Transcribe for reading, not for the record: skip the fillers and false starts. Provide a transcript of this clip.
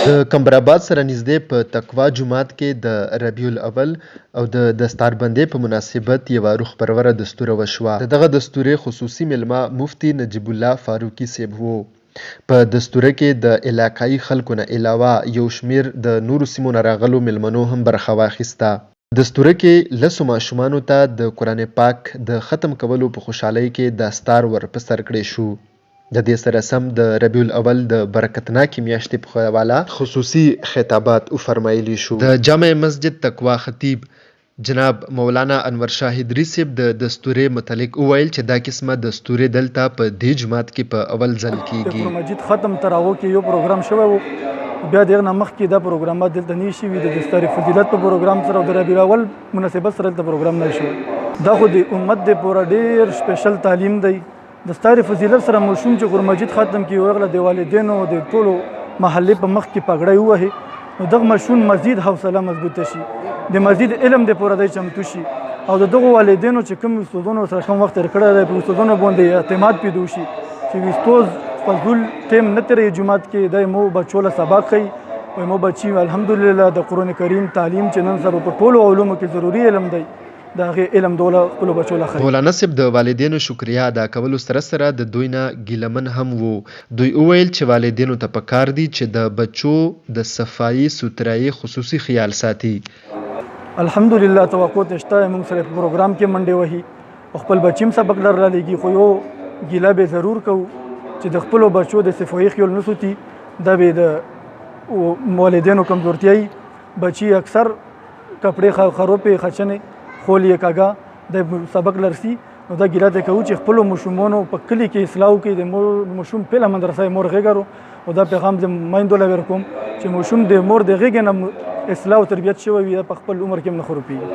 د کمبرآباد سره نږدې په تقوا جومات کې د ربیع الاول او د دستاربندۍ په مناسبت یوه روح پروره دستوره وشوه. د دغه دستورې خصوصي مېلمه مفتي نجیب الله فاروقي صېب وو. په دستوره کې د علاقايي خلکو نه علاوه یو شمېر د نورو سیمو نه راغلو مېلمنو هم برخه واخیسته. دستوره کې لسو ماشومانو ته د قرآن پاک د ختم کولو په خوشحالۍ کې دستار ور په سر کړې شو. د دې سره سم د ربیع الاول د برکتناکې میاشتې په حواله خصوصي خطابات وفرمایلی شو. د جامع مسجد تقوا خطیب جناب مولانا انور شاه حیدري صیب د دستورې متعلق وویل چې دا قسمه دستورې دلته په دې جومات کې په اول ځل د کیږي. قرآن مجید ختم تر هغو کې یو پروګرام شوی وو، بیا د هغه نه مخکې دا پروګرامات دلته نه شوي. د دستار فضیلت په پروګرام سره او د ربیع الاول مناسبت سره دلته پروګرام نه شوی. دا خو د امت د پوره ډیر سپیشل تعلیم دی. د ستارې فضیلت سره ماشوم چې قرآن مجید ختم کړي، هغه د والدینو د ټولو محلې په مخ کې پګړۍ ووهي، نو دغه ماشوم مزید حوصله مضبوطه شي، د مزید علم د پوره دی چمتو شي، او د دغو والدینو چې کوم استادونو سره کوم وخت تېر کړی دی، په استادونو باندې اعتماد پیدا شي چې استاد فضول ټیم نه تېروي جومات کې، دی مو بچو له سبق ښیي. وایي مو بچي الحمدلله د قرآن کریم تعلیم چې نن سبا په ټولو علومو کې ضروري علم دی، د هغې علم دوله خپلو بچو له ښیي. مولانا صیب د والدینو شکریه ادا کولو سره سره د دوی نه ګیله من هم وو. دوی وویل چې والدینو ته پکار دي چې د بچو د صفايي سوترايي خصوصي خیال ساتي. الحمدلله توقع ته شته، موږ سره په پروګرام کې منډې وهي او خپل بچي هم سبق لر رالیږي، خو یو ګیله به ضرور کوو چې د خپلو بچو د صفايي خیال نه ساتي، دا به د والدینو کمزورتیا وي. بچي اکثر کپړې خروپې خچنې خول یې کاږه د سبق لرسي، نو دا ګیله ته کوو چې خپلو ماشومانو په کلي کې اصلاح وکړي. د مور ماشوم پهله مدرسه یې مور غېږه رو، او دا پیغام د میندو له ورکوم چې ماشوم د مور د غېږې نه اصلاح او تربیت شوی وي، په خپل عمر کې هم نه خروپېږي.